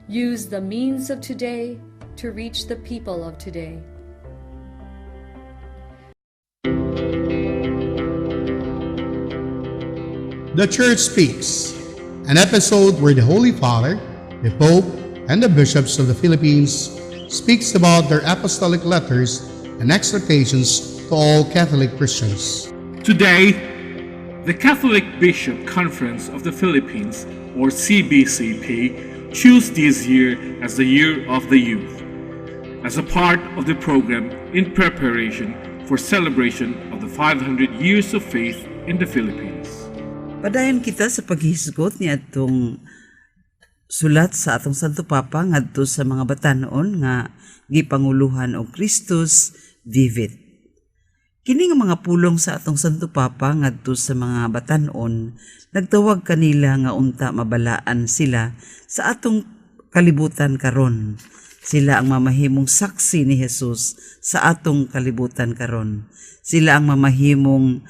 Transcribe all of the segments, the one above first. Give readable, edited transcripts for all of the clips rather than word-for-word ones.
Use the means of today to reach the people of today. The Church Speaks, an episode where the Holy Father, the Pope, and the bishops of the Philippines speaks about their apostolic letters and exhortations to all Catholic Christians. Today, the Catholic Bishop Conference of the Philippines, or CBCP, chose this year as the Year of the Youth, as a part of the program in preparation for celebration of the 500 years of faith in the Philippines. Padayon kita sa paghisgot ni atong sulat sa atong Santo Papa ngadto sa mga batanon nga gipanguluhan og Christus Vivit. Kini nga mga pulong sa atong Santo Papa ngadto sa mga batanon nagtawag kanila nga unta mabalaan sila sa atong kalibutan karon. Sila ang mamahimong saksi ni Jesus sa atong kalibutan karon. Sila ang mamahimong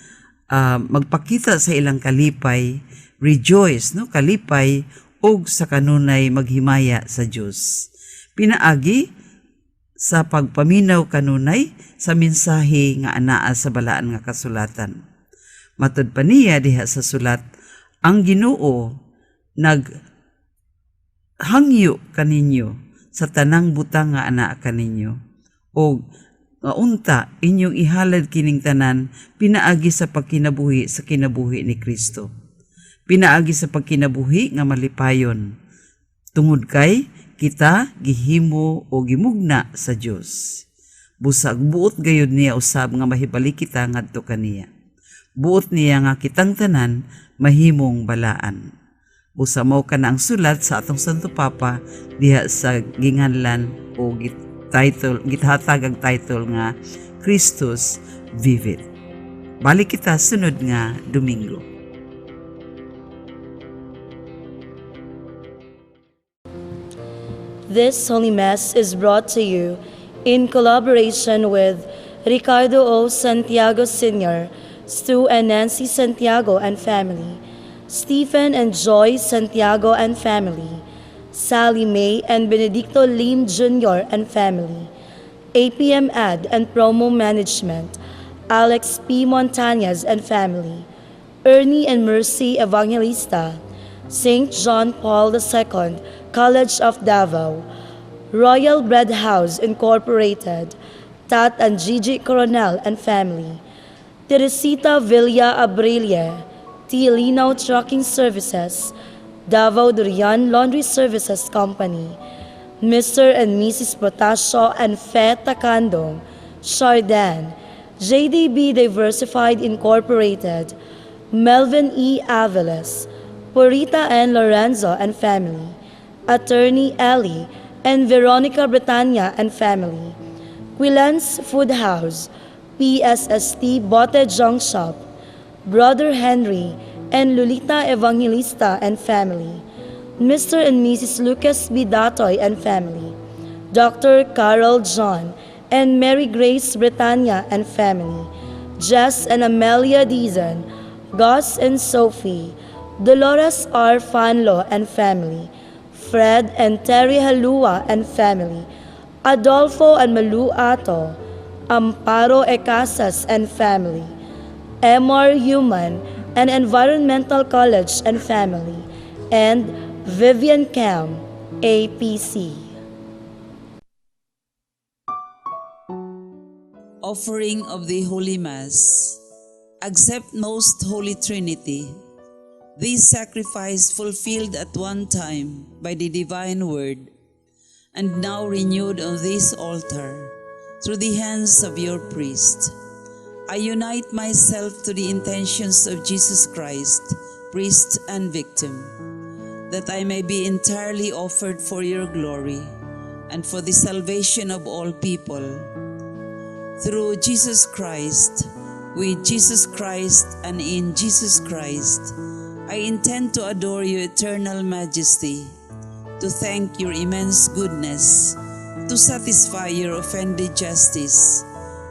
magpakita sa ilang kalipay, rejoice, no, kalipay ug sa kanunay maghimaya sa Dios. Pinaagi sa pagpaminaw kanunay sa mensahe nga anaa sa balaan nga kasulatan. Matud pa niya diha sa sulat, ang Ginoo nag hangyo kaninyo sa tanang butang nga anaa kaninyo og nga unta inyong ihalad kining tanan pinaagi sa pagkinabuhi sa kinabuhi ni Kristo. Pinaagi sa pagkinabuhi nga malipayon tungod kay kita gihimo o gimugna sa Dios. Busag buot gayud niya usab nga mahibalik kita ngadto kaniya. Buot niya nga kitang tanan mahimong balaan. Busa mao kana ang sulat sa atong Santo Papa diha sa ginganlan o title, githatag ang title nga Christus Vivit. Balik kita sunod nga Domingo. This Holy Mass is brought to you in collaboration with Ricardo O. Santiago Sr., Stu and Nancy Santiago and family, Stephen and Joy Santiago and family, Sally May and Benedicto Lim Jr. and family, APM Ad and Promo Management, Alex P. Montañez and family, Ernie and Mercy Evangelista, St. John Paul II College of Davao, Royal Bread House Incorporated, Tat and Gigi Coronel and family, Teresita Villa Abrilia, T. Lino Trucking Services, Davao Durian Laundry Services Company, Mr. and Mrs. Protasio and Fe Takandong, Chardin, JDB Diversified Incorporated, Melvin E. Aviles, Purita N. Lorenzo and family, Attorney Ellie and Veronica Britannia and family, Quilans Food House, PSST Bote Junk Shop, Brother Henry and Lolita Evangelista and family, Mr. and Mrs. Lucas B. Datoy and family, Dr. Carol John and Mary Grace Britannia and family, Jess and Amelia Dizon, Gus and Sophie, Dolores R. Fanlo and family, Fred and Terry Halua and family, Adolfo and Malu Ato, Amparo Ecasas and family, MR Human and Environmental College and family, and Vivian Cam, APC. Offering of the Holy Mass. Accept, Most Holy Trinity, this sacrifice fulfilled at one time by the Divine Word, and now renewed on this altar through the hands of your priest. I unite myself to the intentions of Jesus Christ, priest and victim, that I may be entirely offered for your glory and for the salvation of all people. Through Jesus Christ, with Jesus Christ, and in Jesus Christ, I intend to adore your eternal majesty, to thank your immense goodness, to satisfy your offended justice,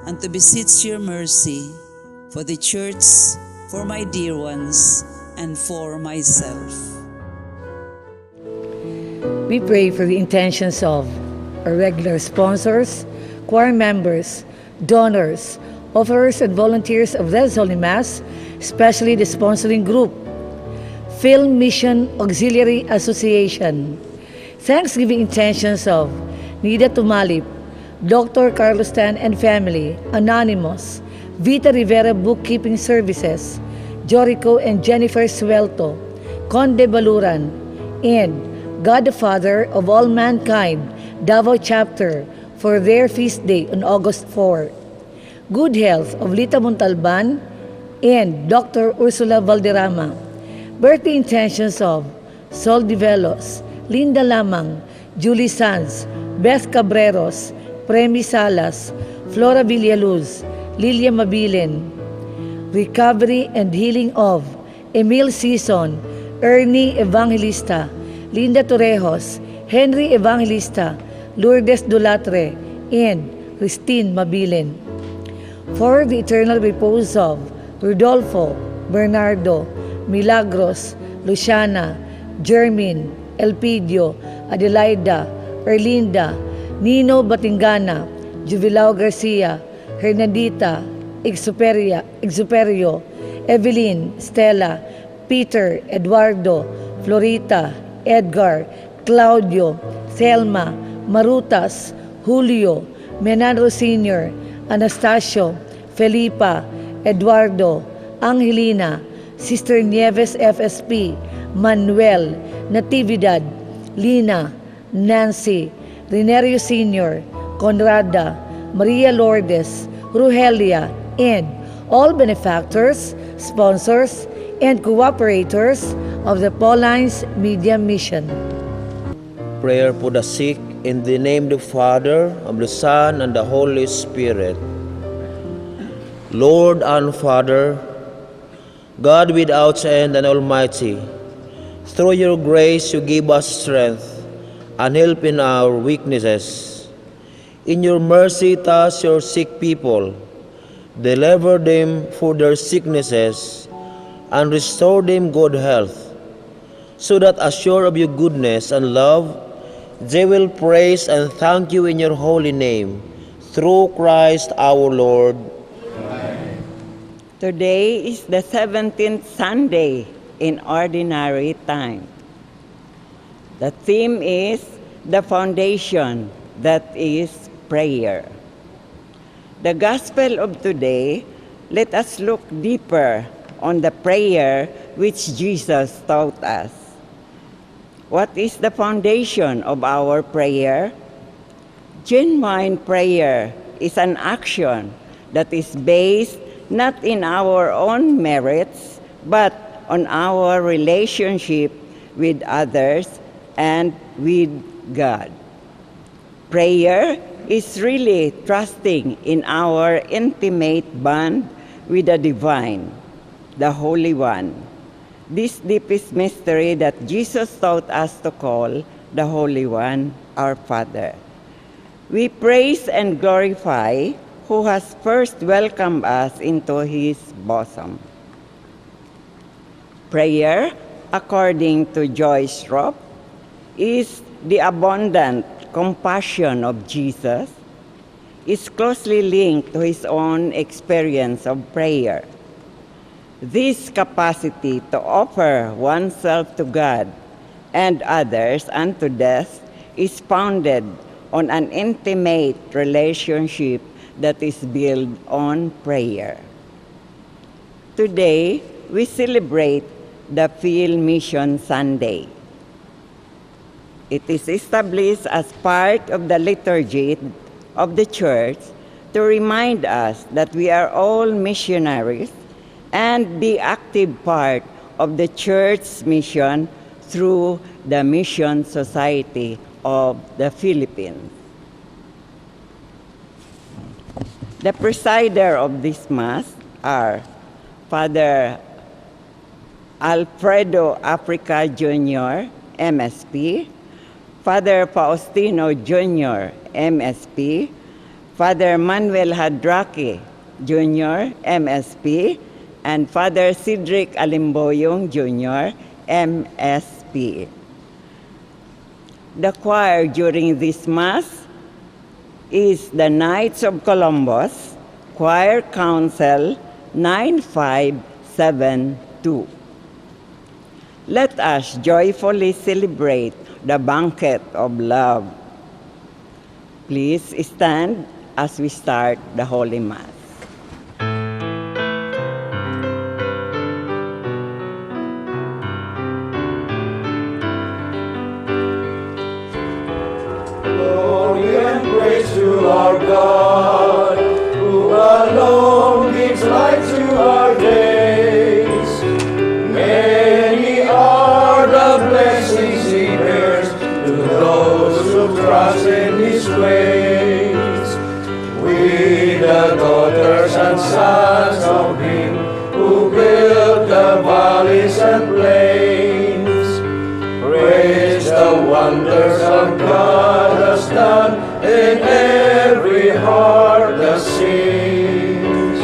and to beseech your mercy for the Church, for my dear ones, and for myself. We pray for the intentions of our regular sponsors, choir members, donors, offerers and volunteers of this Holy Mass, especially the sponsoring group, Film Mission Auxiliary Association. Thanksgiving intentions of Nida Tumalip, Dr. Carlos Tan and family, Anonymous, Vita Rivera Bookkeeping Services, Jorico and Jennifer Suelto, Conde Baluran, and God the Father of all mankind, Davao Chapter, for their feast day on August 4. Good health of Lita Montalban and Dr. Ursula Valderrama. Birthday intentions of Sol de Velos, Linda Lamang, Julie Sanz, Beth Cabreros, Premi Salas, Flora Villaluz, Lilia Mabilin. Recovery and healing of Emil Sison, Ernie Evangelista, Linda Torrejos, Henry Evangelista, Lourdes Dulatre, and Christine Mabilin. For the eternal repose of Rodolfo, Bernardo, Milagros, Luciana, Jermin, Elpidio, Adelaida, Erlinda, Nino Batingana, Jubilao Garcia, Hernandita, Exuperia, Exuperio, Evelyn, Stella, Peter, Eduardo, Florita, Edgar, Claudio, Thelma, Marutas, Julio, Menandro Sr., Anastasio, Felipa, Eduardo, Angelina, Sister Nieves FSP, Manuel, Natividad, Lina, Nancy, Rinerio Sr., Conrada, Maria Lourdes, Ruhelia, and all benefactors, sponsors, and cooperators of the Paulines Media Mission. Prayer for the sick, in the name of the Father, of the Son, and the Holy Spirit. Lord and Father, God without end and almighty, through your grace you give us strength and help in our weaknesses. In your mercy, touch your sick people, deliver them for their sicknesses, and restore them good health, so that assured of your goodness and love, they will praise and thank you in your holy name, through Christ our Lord. Today is the 17th Sunday in Ordinary Time. The theme is the foundation, that is prayer. The Gospel of today, let us look deeper on the prayer which Jesus taught us. What is the foundation of our prayer? Genuine prayer is an action that is based not in our own merits, but on our relationship with others and with God. Prayer is really trusting in our intimate bond with the divine, the Holy One. This deepest mystery that Jesus taught us to call the Holy One, our Father. We praise and glorify who has first welcomed us into his bosom. Prayer, according to Joyce Rupp, is the abundant compassion of Jesus, is closely linked to his own experience of prayer. This capacity to offer oneself to God and others unto death is founded on an intimate relationship that is built on prayer. Today, we celebrate the Field Mission Sunday. It is established as part of the liturgy of the church to remind us that we are all missionaries and be active part of the church's mission through the Mission Society of the Philippines. The presider of this Mass are Father Alfredo Africa Jr., MSP, Father Faustino Jr., MSP, Father Manuel Hadraki Jr., MSP, and Father Cedric Alimboyong Jr., MSP. The choir during this Mass is the Knights of Columbus, Choir Council 9572. Let us joyfully celebrate the banquet of love. Please stand as we start the Holy Mass. Glory and praise to our God, who alone gives light to our days. Many are the blessings he bears to those who trust in his ways. We, the daughters and sons of him, who built the valleys and plains, praise the wonders of God has done in every heart that sings.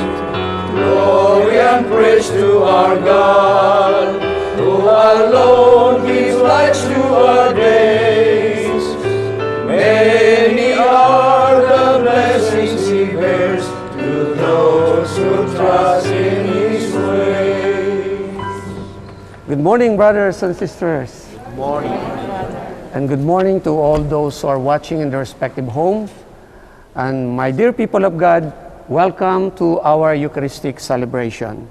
Glory and praise to our God, who alone gives light to our days. Many are the blessings he bears to those who trust in his ways. Good morning, brothers and sisters. Good morning. And good morning to all those who are watching in their respective homes. And my dear people of God, welcome to our Eucharistic celebration.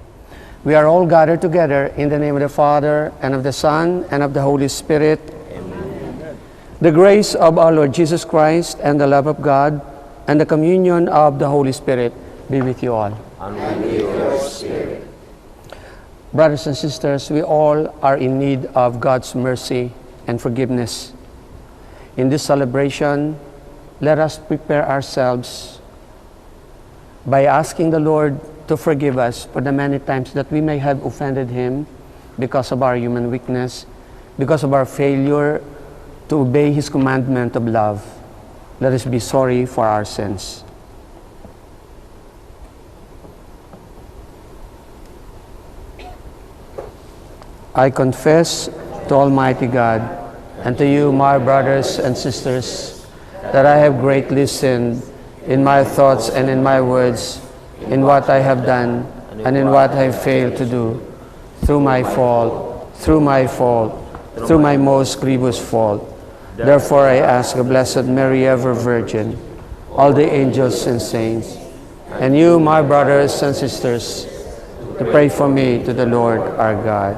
We are all gathered together in the name of the Father, and of the Son, and of the Holy Spirit. Amen. The grace of our Lord Jesus Christ, and the love of God, and the communion of the Holy Spirit be with you all. And with your spirit. Brothers and sisters, we all are in need of God's mercy and forgiveness. In this celebration, let us prepare ourselves by asking the Lord to forgive us for the many times that we may have offended Him because of our human weakness, because of our failure to obey His commandment of love. Let us be sorry for our sins. I confess to Almighty God and to you, my brothers and sisters, that I have greatly sinned in my thoughts and in my words, in what I have done and in what I have failed to do, through my fault, through my fault, through my most grievous fault. Therefore I ask the Blessed Mary, ever Virgin, all the angels and saints, and you, my brothers and sisters, to pray for me to the Lord our God.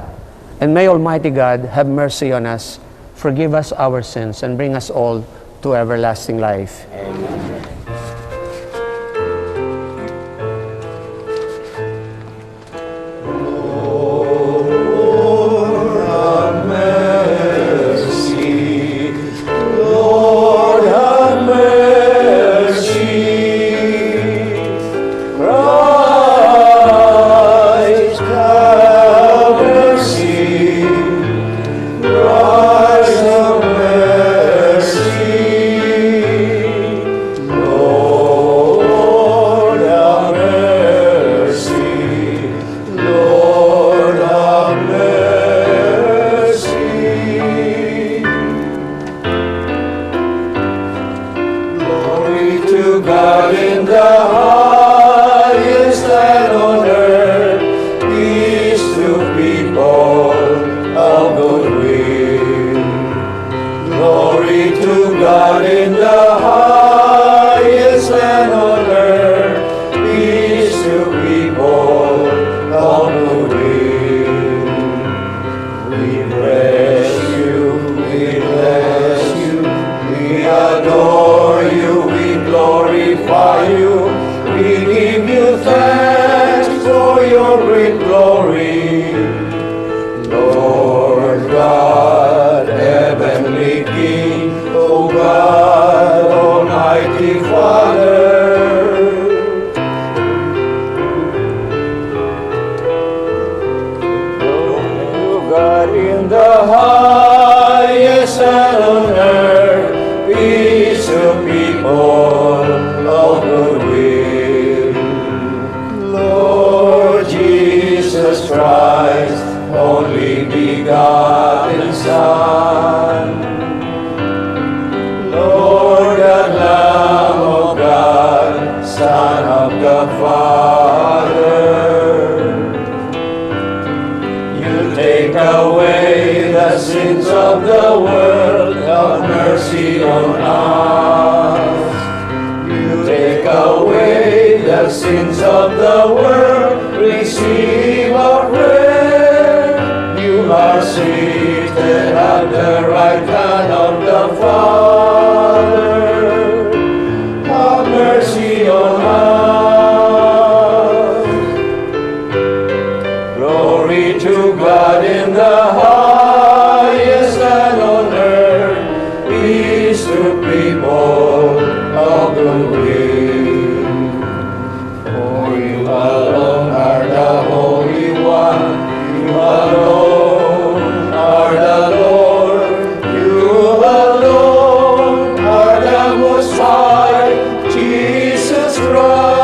And may Almighty God have mercy on us, forgive us our sins, and bring us all to everlasting life. Amen. Lord, have mercy. Lord, have mercy. Christ, have mercy. Christ, have mercy. Lord, have mercy. Lord, have mercy. Glory to God in the highest, and on earth peace to people of good will. Glory to God in the highest, and on earth peace to people of good will. We bless you, we bless you, we adore you, we glorify you, we give you thanks for your great glory. Lord God, heavenly King, O God, Almighty Father. O God in the highest, and on earth, peace to people of good will. Lord Jesus Christ, only begotten Son, sins of the world, have mercy on us. You take away the sins of the world, receive our prayer. You are seated at the right hand of the Father. Have mercy on us. Glory to God in the highest, and on earth peace to people of good will. For you alone are the Holy One, you alone are the Lord, you alone are the Most High, Jesus Christ,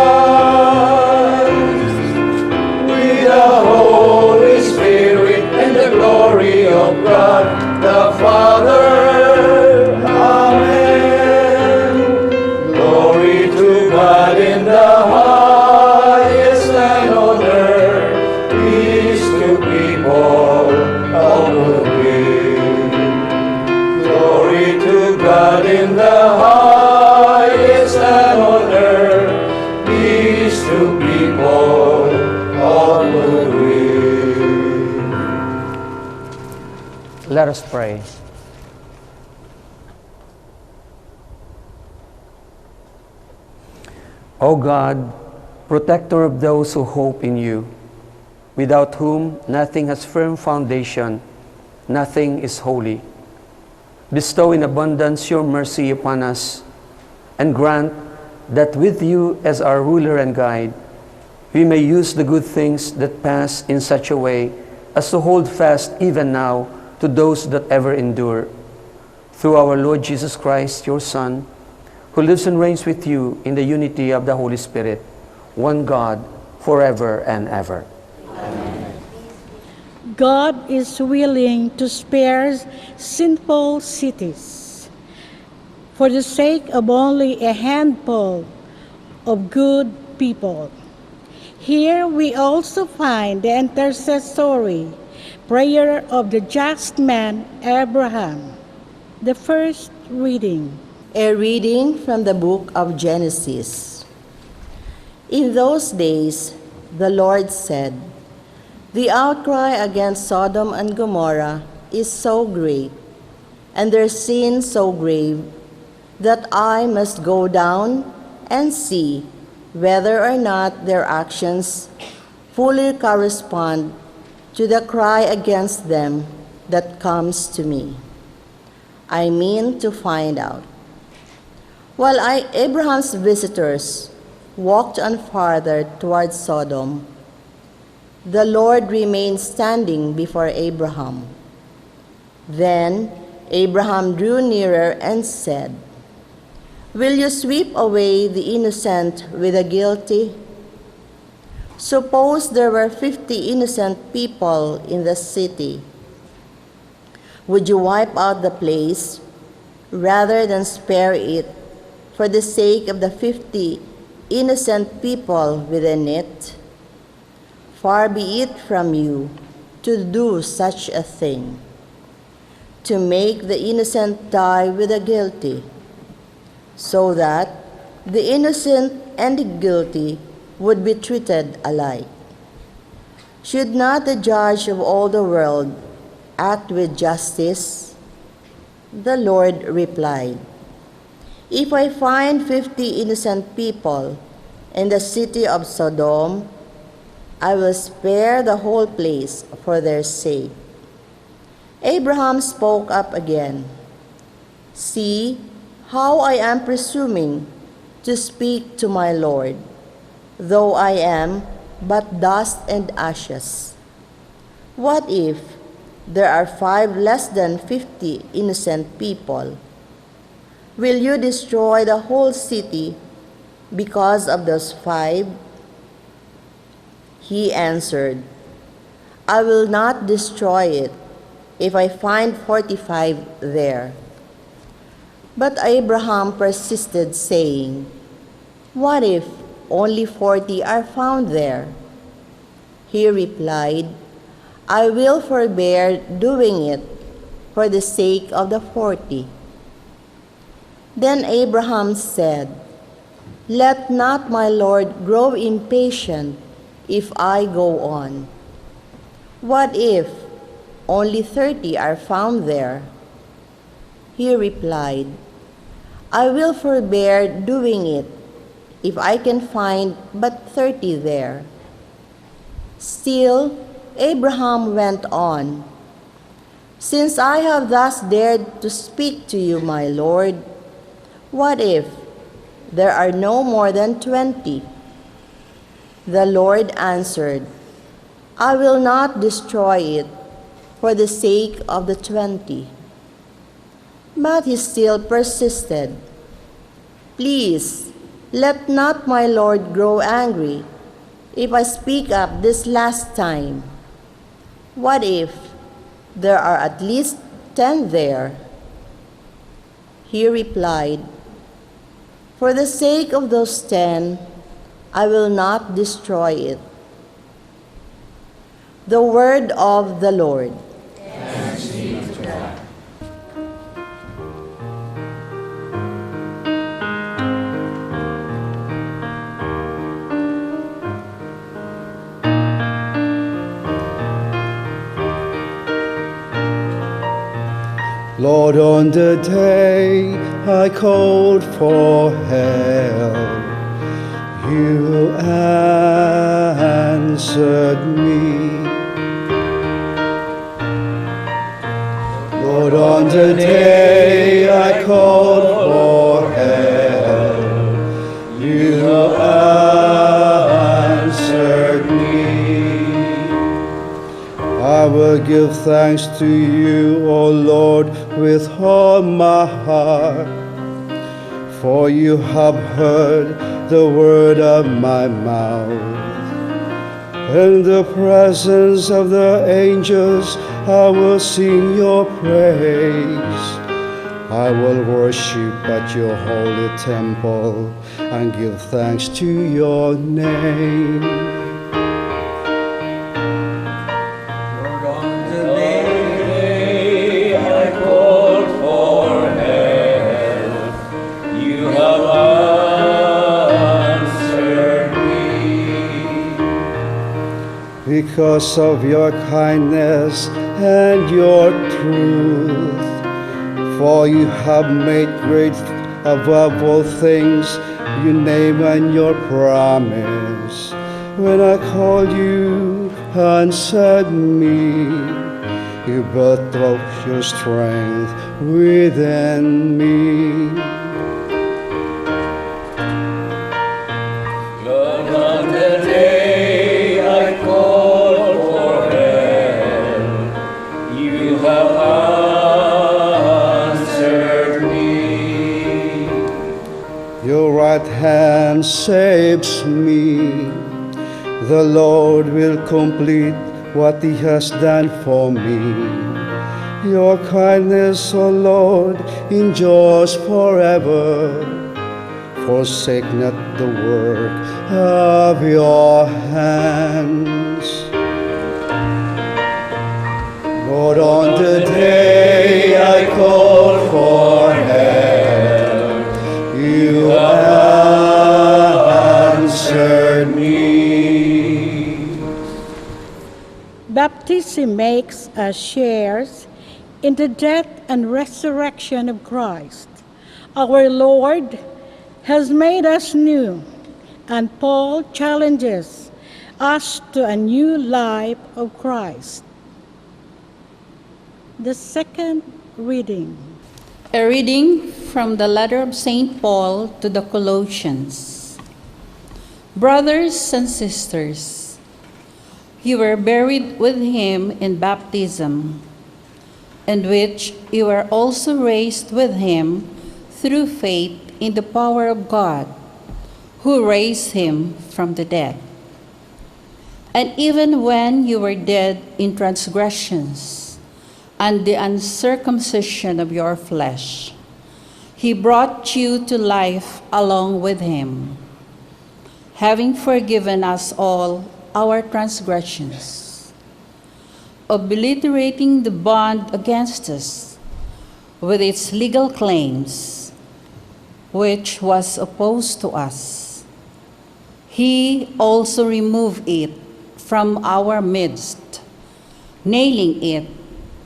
with the Holy Spirit and the glory of God the Father. Amen. Glory to God in the highest, and on earth peace to people of good will. Glory to God in the highest, and on earth peace to people of good will. Let us pray. O God, protector of those who hope in you, without whom nothing has firm foundation, nothing is holy. Bestow in abundance your mercy upon us, and grant that with you as our ruler and guide, we may use the good things that pass in such a way as to hold fast even now to those that ever endure. Through our Lord Jesus Christ, your Son, who lives and reigns with you in the unity of the Holy Spirit, one God, forever and ever. God is willing to spare sinful cities for the sake of only a handful of good people. Here we also find the intercessory prayer of the just man Abraham. The first reading. A reading from the book of Genesis. In those days, the Lord said, "The outcry against Sodom and Gomorrah is so great, and their sin so grave, that I must go down and see whether or not their actions fully correspond to the cry against them that comes to me. I mean to find out." While Abraham's visitors walked on farther toward Sodom, the Lord remained standing before Abraham. Then Abraham drew nearer and said, "Will you sweep away the innocent with the guilty? Suppose there were 50 innocent people in the city. Would you wipe out the place rather than spare it for the sake of the 50 innocent people within it? Far be it from you to do such a thing, to make the innocent die with the guilty, so that the innocent and the guilty would be treated alike. Should not the judge of all the world act with justice?" The Lord replied, "If I find 50 innocent people in the city of Sodom, I will spare the whole place for their sake." Abraham spoke up again, "See how I am presuming to speak to my Lord, though I am but dust and ashes. What if there are 5 less than 50 innocent people? Will you destroy the whole city because of those 5? He answered, "I will not destroy it if I find 45 there." But Abraham persisted, saying, "What if only 40 are found there?" He replied, "I will forbear doing it for the sake of the 40." Then Abraham said, "Let not my Lord grow impatient if I go on. What if only 30 are found there?" He replied, "I will forbear doing it if I can find but 30 there." Still, Abraham went on, "Since I have thus dared to speak to you, my Lord, what if there are no more than 20?" The Lord answered, "I will not destroy it for the sake of the 20." But he still persisted, "Please, let not my Lord grow angry if I speak up this last time. What if there are at least 10 there?" He replied, "For the sake of those 10, I will not destroy it." The word of the Lord. Thanks be to God. Lord, on the day I called for help, you answered me. Lord, on the day I called for help, you answered me. I will give thanks to you, O Lord, with all my heart, for you have heard the word of my mouth. In the presence of the angels, I will sing your praise. I will worship at your holy temple and give thanks to your name. Lord, on the day I called for help, you have answered me. Because of your kindness and your truth, for you have made great above all things your name and your promise. When I called, you answered me. You built up your strength within me. Lord, on the day I called for help, you have answered me. Your right hand saves me. The Lord will complete what he has done for me. Your kindness, O Lord, endures forever. Forsake not the work of your hands. Lord, on the day I call for help, you answered me. Baptism makes us shares in the death and resurrection of Christ. Our Lord has made us new, and Paul challenges us to a new life of Christ. The second reading. A reading from the letter of St. Paul to the Colossians. Brothers and sisters, you were buried with him in baptism, in which you were also raised with him through faith in the power of God, who raised him from the dead. And even when you were dead in transgressions and the uncircumcision of your flesh, he brought you to life along with him, having forgiven us all our transgressions, obliterating the bond against us with its legal claims, which was opposed to us. He also removed it from our midst, nailing it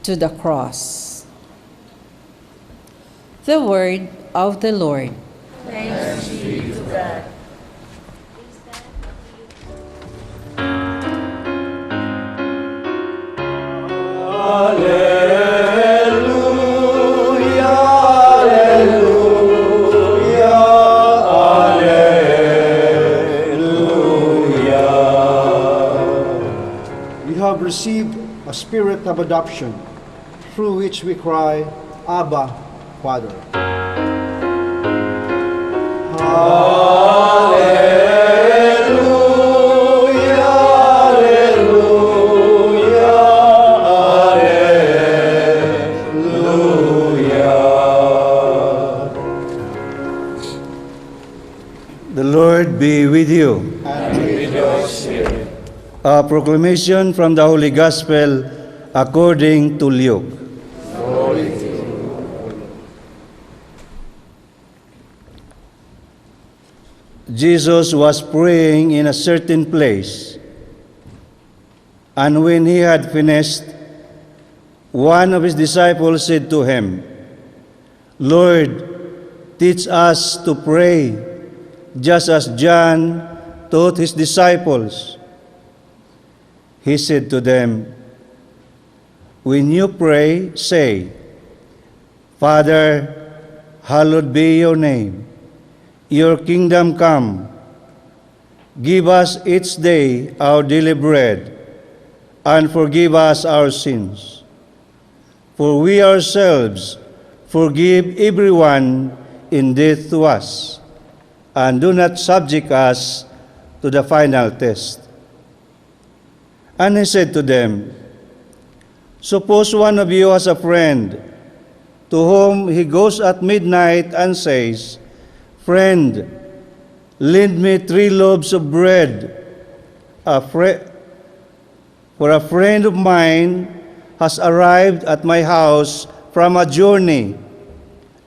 to the cross. The word of the Lord. Thanks be to God. Alleluia, Alleluia, Alleluia. You have received a spirit of adoption, through which we cry, "Abba, Father." Alleluia, Alleluia, Alleluia. The Lord be with you. And with your spirit. A proclamation from the Holy Gospel according to Luke. Glory to you, O Lord. Jesus was praying in a certain place, and when he had finished, one of his disciples said to him, "Lord, teach us to pray, just as John taught his disciples." He said to them, "When you pray, say, 'Father, hallowed be your name. Your kingdom come. Give us each day our daily bread, and forgive us our sins. For we ourselves forgive everyone in debt to us, and do not subject us to the final test.'" And he said to them, "Suppose one of you has a friend to whom he goes at midnight and says, 'Friend, lend me 3 loaves of bread. For a friend of mine has arrived at my house from a journey,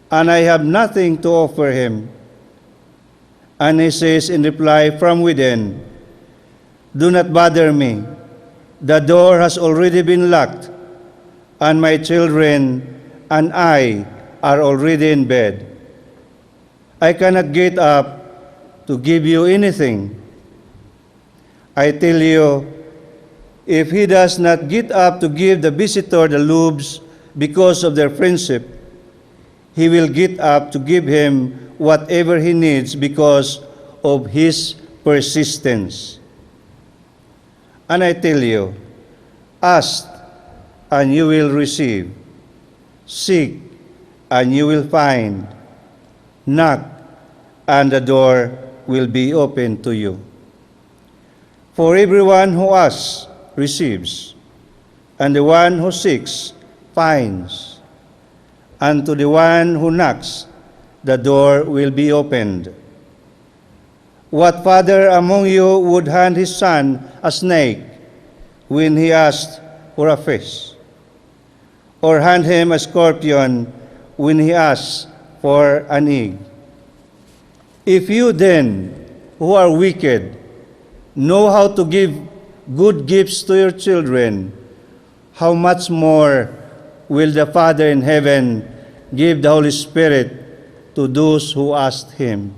and I have nothing to offer him.' And he says in reply from within, 'Do not bother me. The door has already been locked, and my children and I are already in bed. I cannot get up to give you anything.' I tell you, if he does not get up to give the visitor the loaves because of their friendship, he will get up to give him whatever he needs because of his persistence. And I tell you, ask and you will receive. Seek and you will find. Knock and the door will be opened to you. For everyone who asks receives, and the one who seeks finds, and to the one who knocks, the door will be opened. What father among you would hand his son a snake when he asked for a fish? Or hand him a scorpion when he asks for an egg? If you then, who are wicked, know how to give good gifts to your children, how much more will the Father in heaven give the Holy Spirit to those who ask Him?"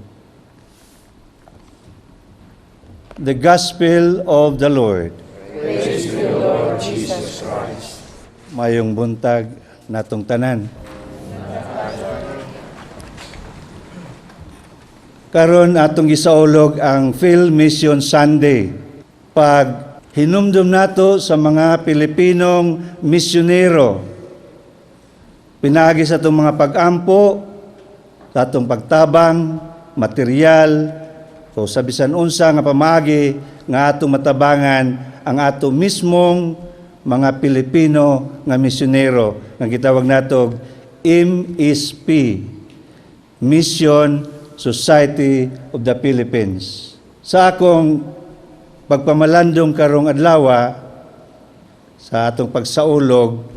The Gospel of the Lord. Praise to you, Lord Jesus Christ. Mayong buntag natong tanan. Karon atong gisaulog ang Phil Mission Sunday. Pag hinumdum nato sa mga Pilipinong misyonero, pinaagi sa atong mga pag-ampo, sa atong pagtabang, material, o sa bisan unsa nga pamaagi nga atong matabangan ang ato mismong mga Pilipino nga misyonero nga gitawag natog MSP, Mission Society of the Philippines. Sa akong pagpamalandong karong adlawa sa atong pagsaulog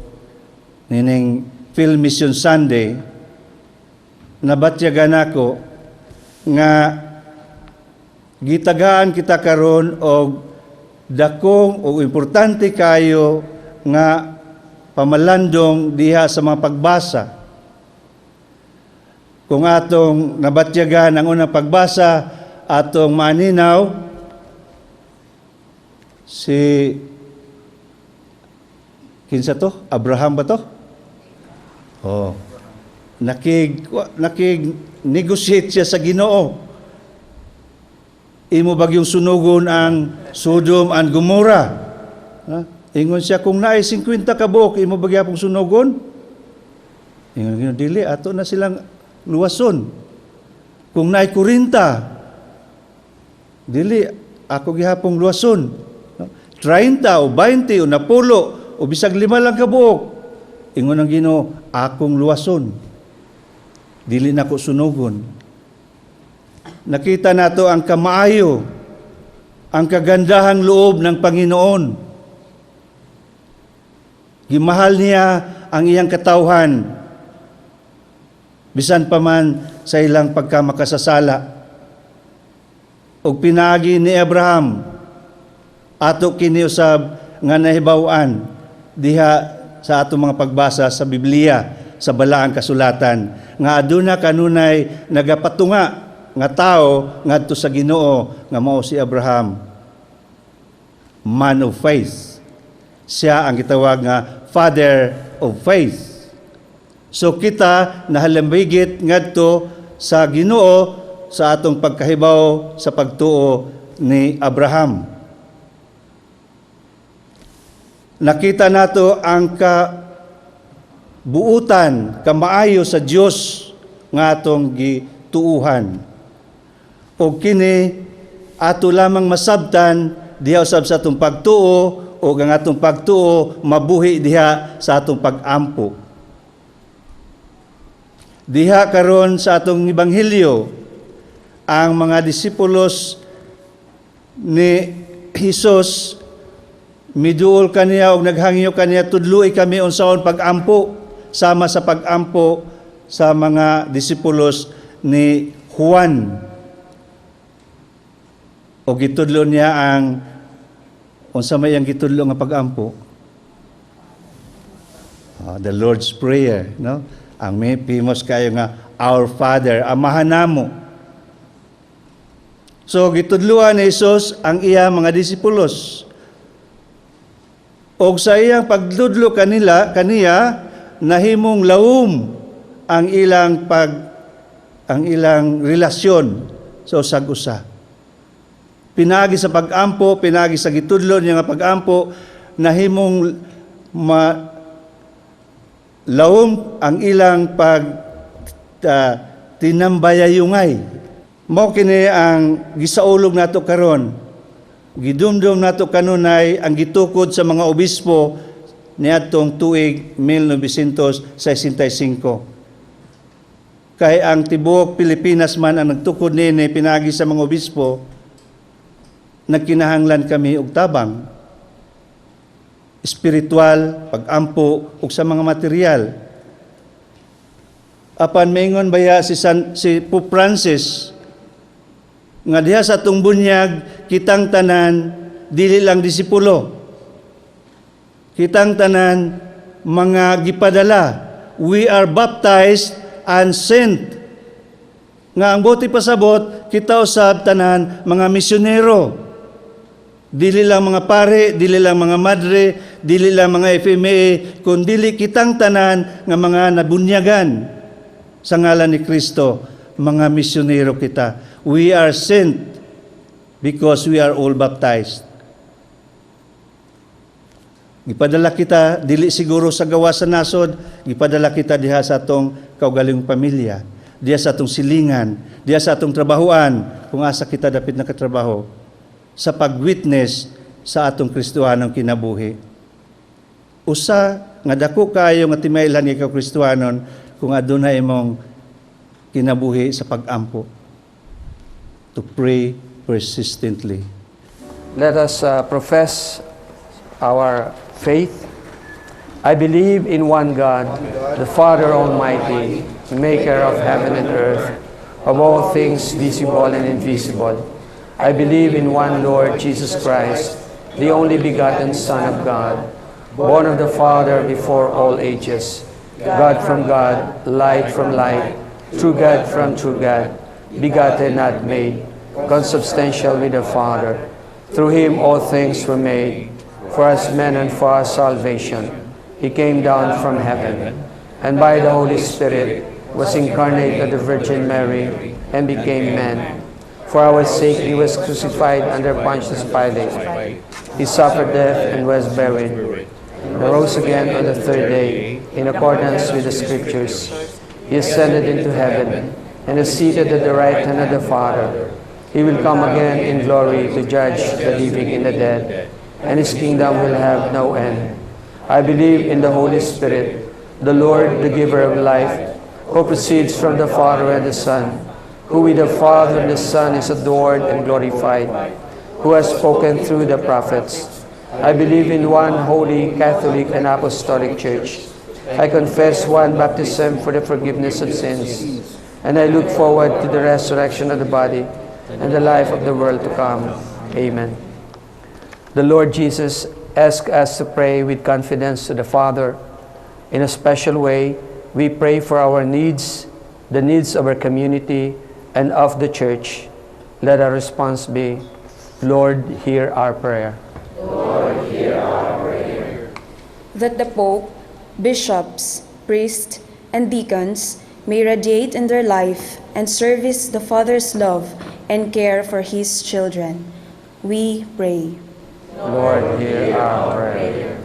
nining Phil Mission Sunday, nabatyagan nako nga gitagaan kita karon og dakong o importante kayo nga pamalandong diha sa mga pagbasa. Kung atong nabatyagan ang unang pagbasa, atong maninaw si kinsa to? Abraham ba to? Oh. Nakig negotiate siya sa Ginoo. Imo bagyong sunugon ang Sodom and Gomorrah. Ha? Ingon siya, kung naay 50 ka buok, imo bagyapong sunugon? Ingon Ginoo, dili, ato na silang luwason. Kung naay 40, dili, ako gihapong luwason. No? 30 o 20 o 10 o bisag 5 lang ka buok. Ingon ang Ginoo, akong luwason. Dili nako sunugon. Nakita nato ang kamaayo, ang kagandahang loob ng Panginoon. Gimahal niya ang iyang katawhan, bisan pa man sa ilang pagkamakasasala. Og pinaagi ni Abraham, ato kini usab nga nahibaw-an diha sa atong mga pagbasa sa Biblia, sa Balaang Kasulatan, nga aduna kanunay nagapatunga nga tao ngadto sa Ginoo nga mao si Abraham, man of faith. Siya ang gitawag nga father of faith. So kita nahalambigit ngadto sa Ginoo sa atong pagkahibaw sa pagtuo ni Abraham. Nakita nato ang kabuutan, kamaayo sa Dios nga atong gituuhan. O kini ato lamang masabtan diha usab sa atong pagtuo, o ang atong pagtuo mabuhi diha sa atong pagampo. Diha karon sa atong ebanghelyo, ang mga disipulos ni Hesus miduol kaniya og naghangyo kaniya, tudloi kami unsaon pagampo, sama sa pagampo sa mga disipulos ni Juan. O gitudlo niya ang unsa may ang gitudlo nga pagampo? The Lord's Prayer, no? Ang may famous kayo nga Our Father, Amahan namo. So gitudloan ni Hesus ang iya mga disipulos. Og sa iyang pagtudlo kanila kaniya, nahimong lawom ang ilang relasyon sa usag-usa. Pinaagi sa pag-ampo, pinaagi sa gitudlo niya nga pag-ampo, nahimong lawom ang ilang pag tinambayayungay. Mao kini ang gisaulog nato karon. Gidumdum nato kanunay ang gitukod sa mga obispo niadtong tuig 1965. Kay ang tibuok Pilipinas man ang nagtukod niini pinaagi sa mga obispo, nagkinahanglan kami og tabang espiritual, pagampo ug sa mga material. Apan maingon baya si Pope Francis nga diha sa atong bunyag kitang tanan dili lang disipulo. Kitang tanan mga gipadala. We are baptized and sent. Nga ang buot ipasabot, kita usab tanan mga misyonero. Dili lang mga pare, dili lang mga madre, dili lang mga FMA, kundili kitang tanan nga mga nabunyagan sa ngalan ni Kristo, mga misyonero kita. We are sent because we are all baptized. Gipadala kita, dili siguro sa gawas sa nasod, gipadala kita diha sa atong kaugalingong pamilya, diha sa atong silingan, diha sa atong trabahoan, kung asa kita dapit nakatrabaho, sa pag-witness sa atong Kristohanong kinabuhi. Usa nga dako kayo nga timailhan ikaw Kristohanon kung aduna imong kinabuhi sa pag-ampo. To pray persistently. Let us profess our faith. I believe in one God, the Father Almighty, maker of heaven and earth, of all things visible and invisible. I believe in one Lord Jesus Christ, the only begotten Son of God, born of the Father before all ages, God from God, light from light, true God from true God, begotten, not made, consubstantial with the Father. Through him all things were made, for us men and for our salvation. He came down from heaven, and by the Holy Spirit was incarnate of the Virgin Mary and became man. For our sake he was crucified under Pontius Pilate. He suffered death and was buried, and rose again on the third day in accordance with the Scriptures. He ascended into heaven and is seated at the right hand of the Father. He will come again in glory to judge the living and the dead, and his kingdom will have no end. I believe in the Holy Spirit, the Lord, the giver of life, who proceeds from the Father and the Son, who with the Father and the Son is adored and glorified, who has spoken through the prophets. I believe in one holy, Catholic, and Apostolic Church. I confess one baptism for the forgiveness of sins, and I look forward to the resurrection of the body and the life of the world to come. Amen. The Lord Jesus asks us to pray with confidence to the Father. In a special way, we pray for our needs, the needs of our community, and of the church. Let our response be, Lord, hear our prayer. Lord, hear our prayer. That the Pope, bishops, priests, and deacons may radiate in their life and service the Father's love and care for his children. We pray. Lord, hear our prayer.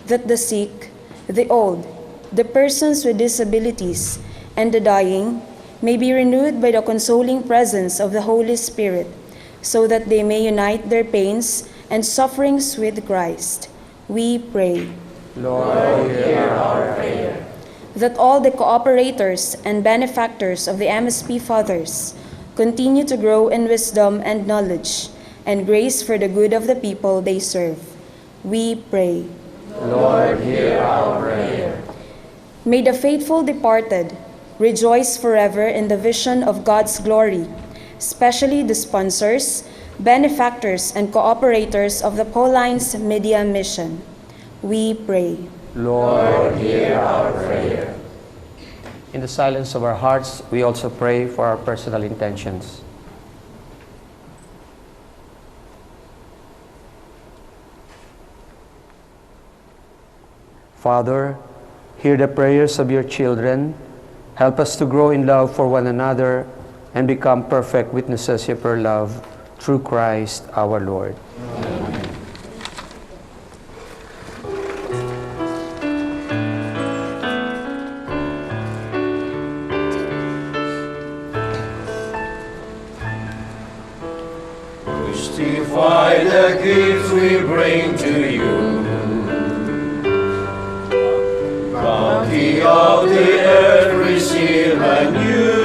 That the sick, the old, the persons with disabilities, and the dying may be renewed by the consoling presence of the Holy Spirit, so that they may unite their pains and sufferings with Christ. We pray. Lord, hear our prayer. That all the cooperators and benefactors of the MSP Fathers continue to grow in wisdom and knowledge and grace for the good of the people they serve. We pray. Lord, hear our prayer. May the faithful departed rejoice forever in the vision of God's glory, especially the sponsors, benefactors, and cooperators of the Paulines Media Mission. We pray. Lord, hear our prayer. In the silence of our hearts, we also pray for our personal intentions. Father, hear the prayers of your children. Help us to grow in love for one another and become perfect witnesses of your love through Christ our Lord. Amen. Christify the gifts we bring to you. Bounty of the earth, receive anew.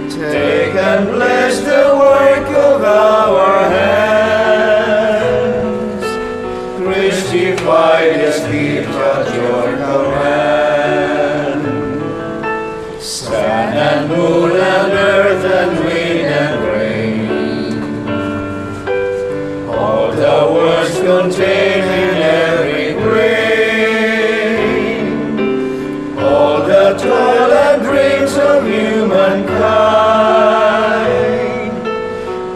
Take and bless the work of our hands. Christify this gift at your command. Sun and moon and earth and wind and rain, all the words contained in every grain, all the toil and dreams of humankind,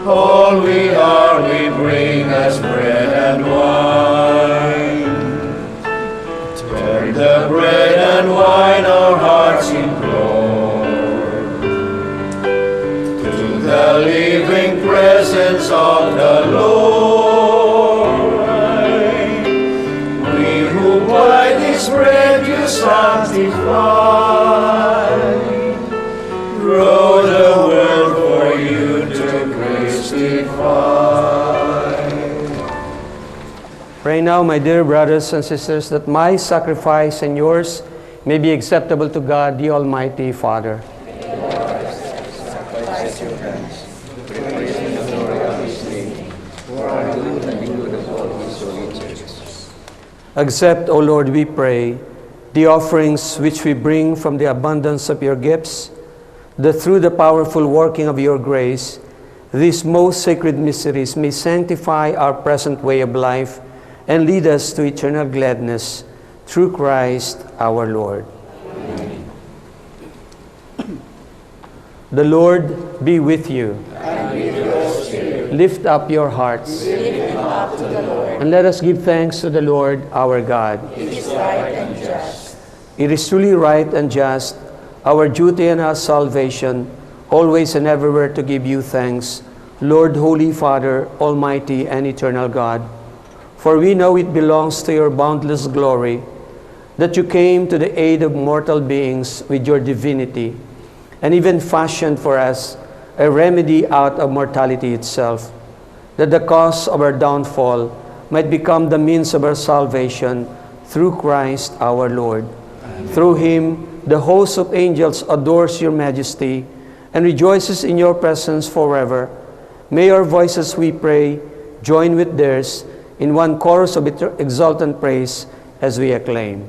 all we are we bring as bread and wine. Turn the bread and wine our hearts implore, to the living presence of the Lord. We who by this bread you sanctify, grow the world for you to Christify. Pray now, my dear brothers and sisters, that my sacrifice and yours may be acceptable to God, the Almighty Father. Accept, O Lord, we pray, the offerings which we bring from the abundance of your gifts, that through the powerful working of your grace, these most sacred mysteries may sanctify our present way of life and lead us to eternal gladness through Christ our Lord. Amen. The Lord be with you. And with your spirit. Lift up your hearts. We lift them up to the Lord. And let us give thanks to the Lord our God. It is right and just. It is truly right and just, our duty and our salvation, always and everywhere to give you thanks, Lord, Holy Father, Almighty and Eternal God. For we know it belongs to your boundless glory that you came to the aid of mortal beings with your divinity, and even fashioned for us a remedy out of mortality itself, that the cause of our downfall might become the means of our salvation through Christ our Lord. Amen. Through him, the host of angels adores your majesty and rejoices in your presence forever. May our voices, we pray, join with theirs in one chorus of exultant praise as we acclaim.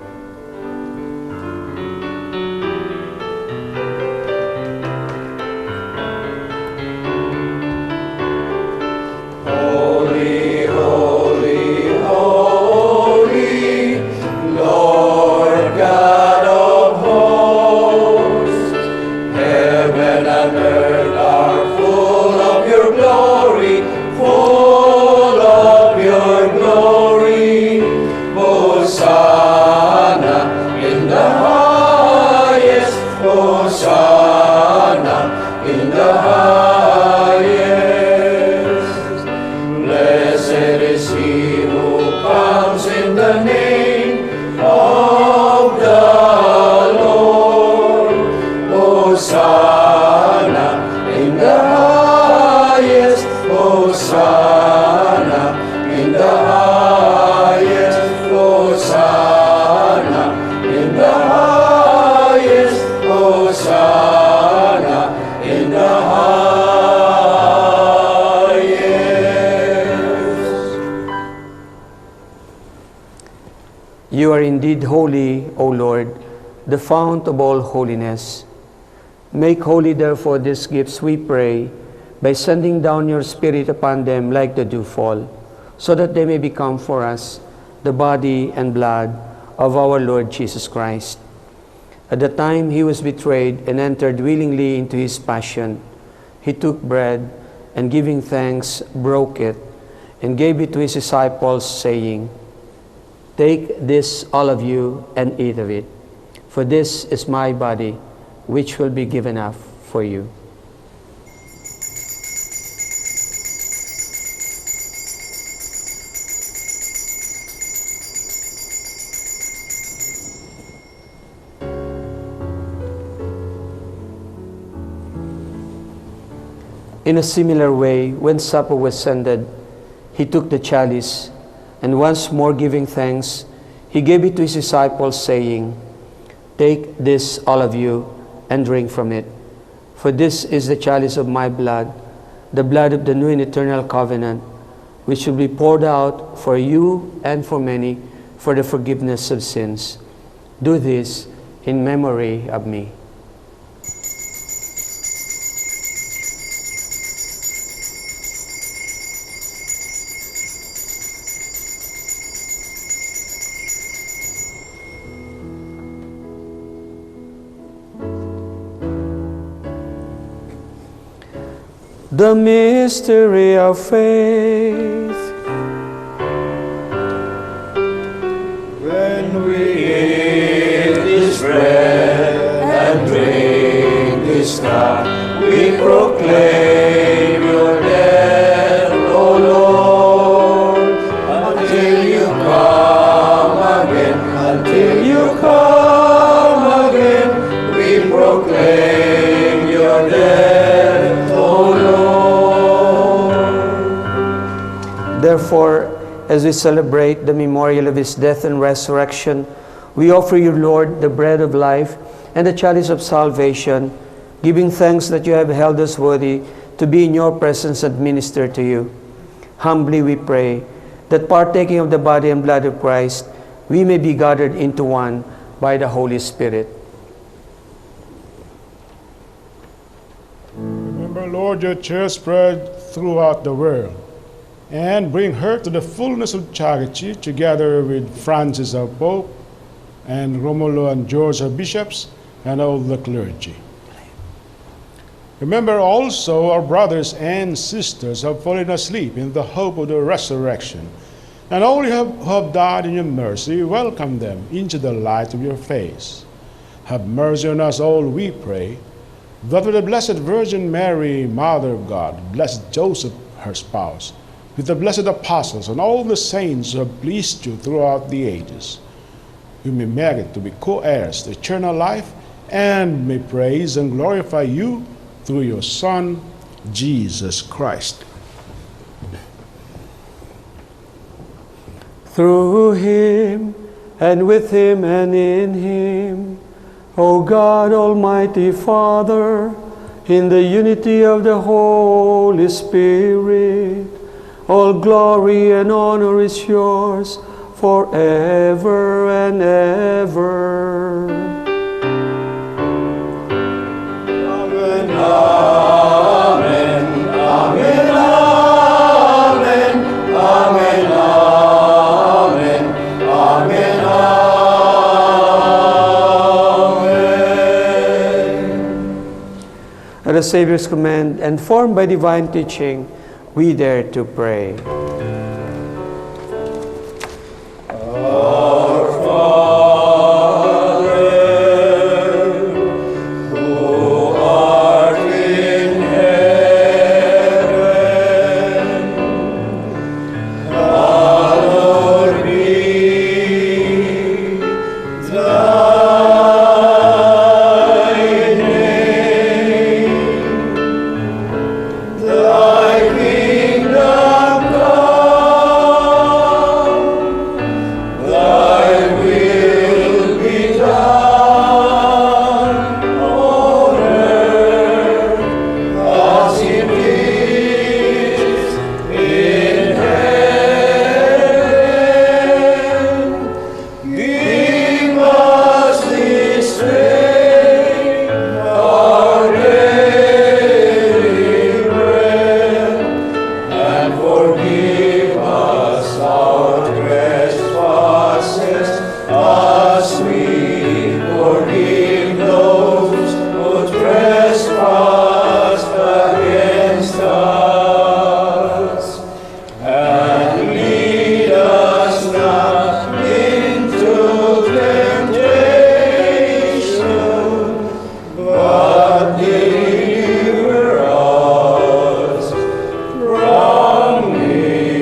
Holy, holy, holy, Lord God of hosts, heaven and earth are full of your glory, full of your glory. Hosanna in the highest, Hosanna in the highest. Blessed is he who comes in the name of the Lord. Hosanna in the highest, Hosanna in the highest, Hosanna in the highest, Hosanna in the highest. You are indeed holy, O Lord, the fount of all holiness. Make holy, therefore, these gifts, we pray, by sending down your Spirit upon them like the dewfall, so that they may become for us the body and blood of our Lord Jesus Christ. At the time he was betrayed and entered willingly into his passion, he took bread and, giving thanks, broke it and gave it to his disciples, saying, "Take this, all of you, and eat of it, for this is my body, which will be given up for you." In a similar way, when supper was ended, he took the chalice, and once more giving thanks, he gave it to his disciples, saying, "Take this, all of you, and drink from it. For this is the chalice of my blood, the blood of the new and eternal covenant, which will be poured out for you and for many for the forgiveness of sins. Do this in memory of me." The mystery of faith. When we eat this bread and drink this cup, we proclaim your death, O Lord, until you come again, until you come again, we proclaim your death, O Lord. Therefore, as we celebrate the memorial of his death and resurrection, we offer you, Lord, the bread of life and the chalice of salvation, giving thanks that you have held us worthy to be in your presence and minister to you. Humbly we pray that, partaking of the body and blood of Christ, we may be gathered into one by the Holy Spirit. Remember, Lord, your church spread throughout the world, and bring her to the fullness of charity, together with Francis our Pope, and Romulo and George our bishops, and all the clergy. Remember also our brothers and sisters who have fallen asleep in the hope of the resurrection, and all who have died in your mercy, welcome them into the light of your face. Have mercy on us all, we pray, that with the Blessed Virgin Mary, Mother of God, blessed Joseph, her spouse, with the blessed apostles and all the saints who have pleased you throughout the ages, we may merit to be co-heirs to eternal life and may praise and glorify you through your Son, Jesus Christ. Through him, and with him, and in him, O God, Almighty Father, in the unity of the Holy Spirit, all glory and honor is yours forever and ever. Amen, amen, amen, amen, amen, amen, amen, amen. At the Savior's command and formed by divine teaching, we dare to pray. Our Father, who art in heaven, hallowed be thy name. Thy kingdom come, thy will be done on earth as it is in heaven. Give us this day our daily bread, and forgive us our trespasses, as we forgive those who trespass against us. And lead us not into temptation, but deliver us from evil.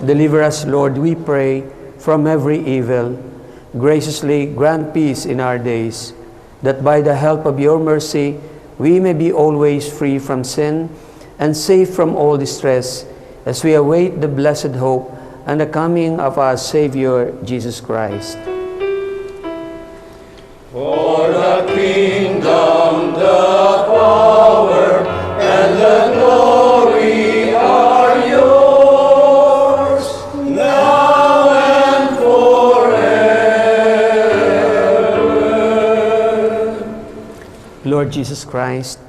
Deliver us, Lord, we pray, from every evil. Graciously grant peace in our days, that by the help of your mercy we may be always free from sin and safe from all distress, as we await the blessed hope and the coming of our Savior, Jesus Christ. For the kingdom, the power, and the glory are yours, now and forever. Lord Jesus Christ,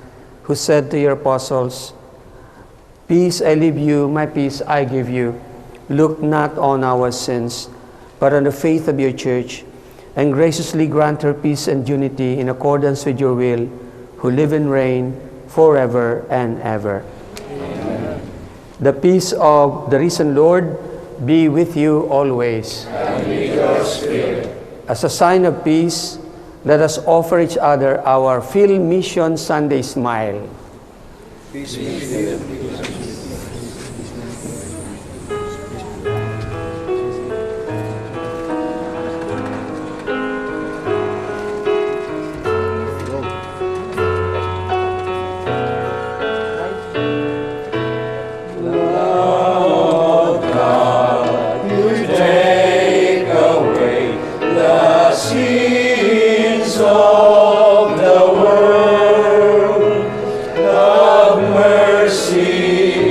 who said to your apostles, "Peace I leave you, my peace I give you," look not on our sins, but on the faith of your church, and graciously grant her peace and unity in accordance with your will, who live and reign forever and ever. Amen. The peace of the risen Lord be with you always. And with your spirit. As a sign of peace, let us offer each other our Phil Mission Sunday smile. Peace be with you. Lord God, you take away the sins of the world. Have mercy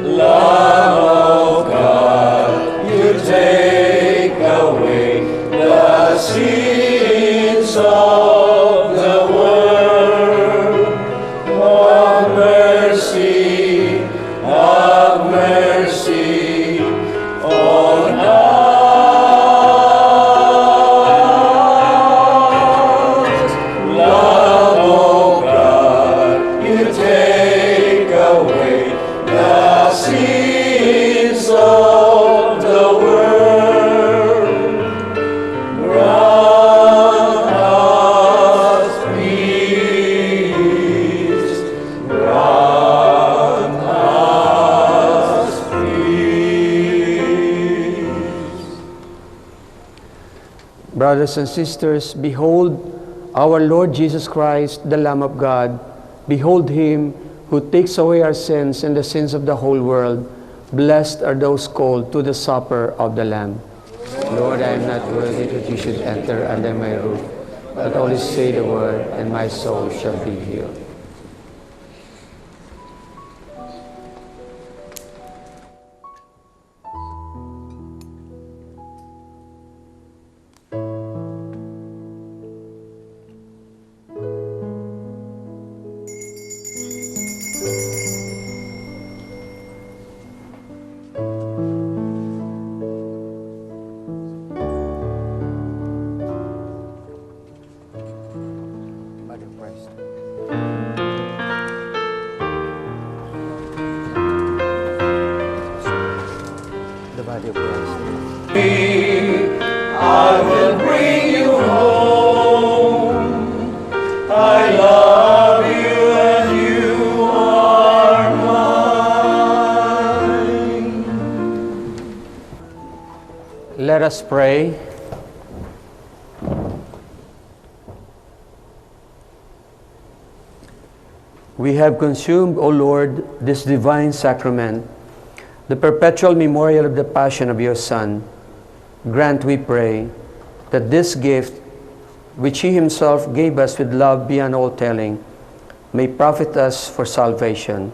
Lamb of God, you take away the sins of the world. Have mercy, have mercy on us. Lamb of God, you take away the sins of the world. Grant us peace. Grant us peace. Brothers and sisters, behold our Lord Jesus Christ, the Lamb of God. Behold him who takes away our sins and the sins of the whole world. Blessed are those called to the supper of the Lamb. Lord, I am not worthy that you should enter under my roof, but only say the word, and my soul shall be healed. Body of Christ. The body of Christ. I will bring you home. I love you and you are mine. Let us pray. We have consumed, O Lord, this divine sacrament, the perpetual memorial of the passion of your Son. Grant, we pray, that this gift, which he himself gave us with love beyond all telling, may profit us for salvation.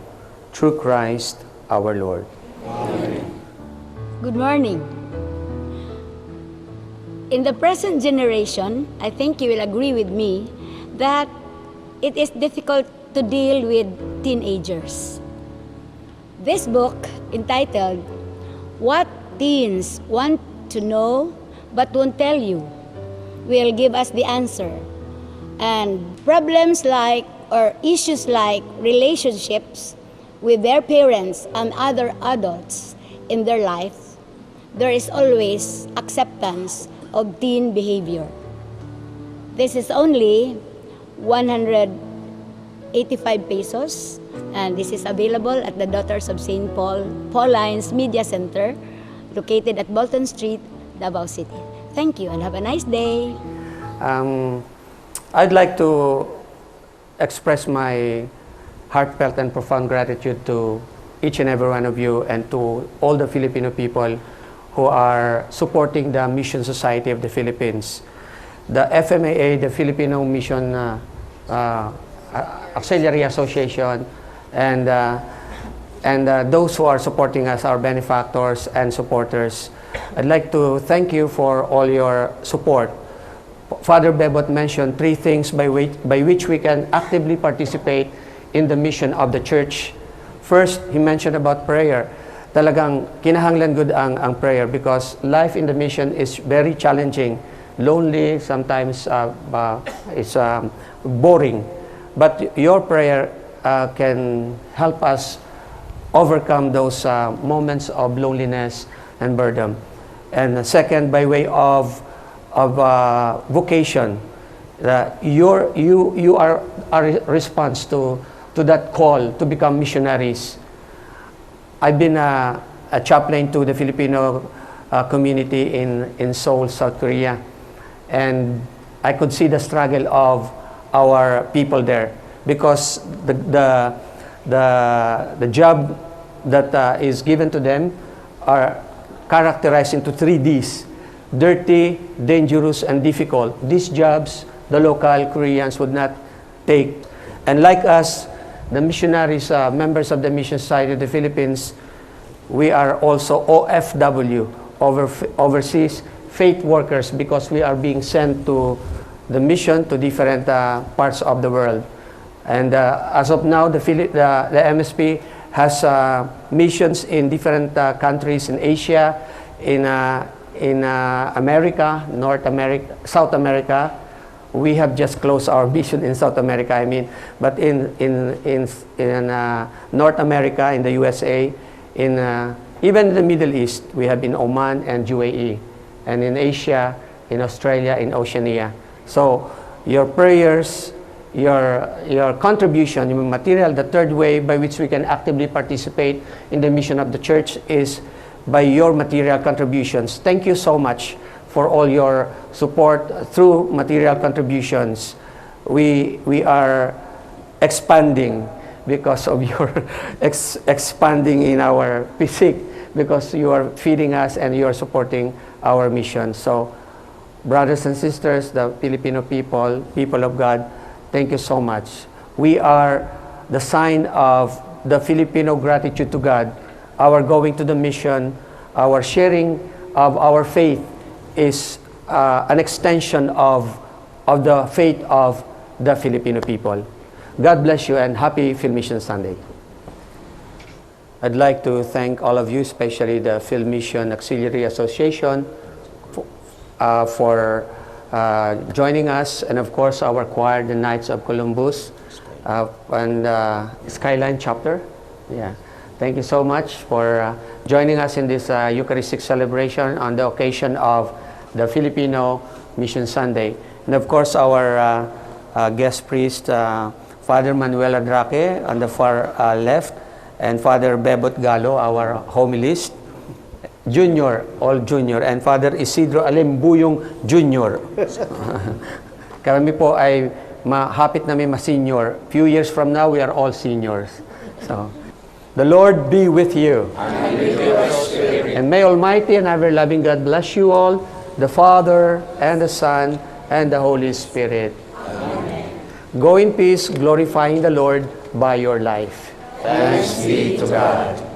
Through Christ our Lord. Amen. Good morning. In the present generation, I think you will agree with me that it is difficult to deal with teenagers. This book, entitled What Teens Want to Know But Won't Tell You, will give us the answer. And problems like or issues like relationships with their parents and other adults in their life, there is always acceptance of teen behavior. This is only 185 pesos, and this is available at the Daughters of St. Paul, Pauline's Media Center, located at Bolton Street, Davao City. Thank you and have a nice day. I'd like to express my heartfelt and profound gratitude to each and every one of you and to all the Filipino people who are supporting the Mission Society of the Philippines. The FMAA, the Filipino Mission Auxiliary Association, and those who are supporting us, our benefactors and supporters. I'd like to thank you for all your support. Father Bebot mentioned three things by which we can actively participate in the mission of the church. First, he mentioned about prayer. Talagang kinahanglan gud ang prayer because life in the mission is very challenging, lonely, sometimes it's boring. But your prayer can help us overcome those moments of loneliness and burden. And second, by way of vocation, you are a response to that call to become missionaries. I've been a chaplain to the Filipino community in Seoul, South Korea, and I could see the struggle of our people there because the job that is given to them are characterized into three Ds: dirty, dangerous, and difficult. These jobs, the local Koreans would not take. And like us, the missionaries, members of the Mission Society of the Philippines, We are also OFW, overseas faith workers, because we are being sent to the mission to different parts of the world. And as of now, the MSP has missions in different countries in Asia, in America, North America, South America. We have just closed our mission in South America, I mean, but in North America, in the USA, in even in the Middle East, we have in Oman and UAE, and in Asia, in Australia, in Oceania. So your prayers, your contribution, your material, the third way by which we can actively participate in the mission of the church is by your material contributions. Thank you so much for all your support through material contributions. We are expanding because of your expanding in our physique, because you are feeding us and you are supporting our mission. So, brothers and sisters, the Filipino people, people of God, thank you so much. We are the sign of the Filipino gratitude to God. Our going to the mission, our sharing of our faith is an extension of the faith of the Filipino people. God bless you and happy Phil Mission Sunday. I'd like to thank all of you, especially the Phil Mission Auxiliary Association, for joining us, and of course our choir, the Knights of Columbus, and Skyline Chapter. Yeah. Thank you so much for joining us in this Eucharistic celebration on the occasion of the Filipino Mission Sunday. And of course, our guest priest, Father Manuel Adraque on the far left, and Father Bebot Gallo, our homilist, Junior, all junior, and Father Isidro Alimbuyong Junior. Kami po ay mahapit namin ma-senior. Few years from now, we are all seniors. So, the Lord be with you. And with your spirit. And may Almighty and ever-loving God bless you all, the Father, and the Son, and the Holy Spirit. Amen. Go in peace, glorifying the Lord by your life. Thanks be to God.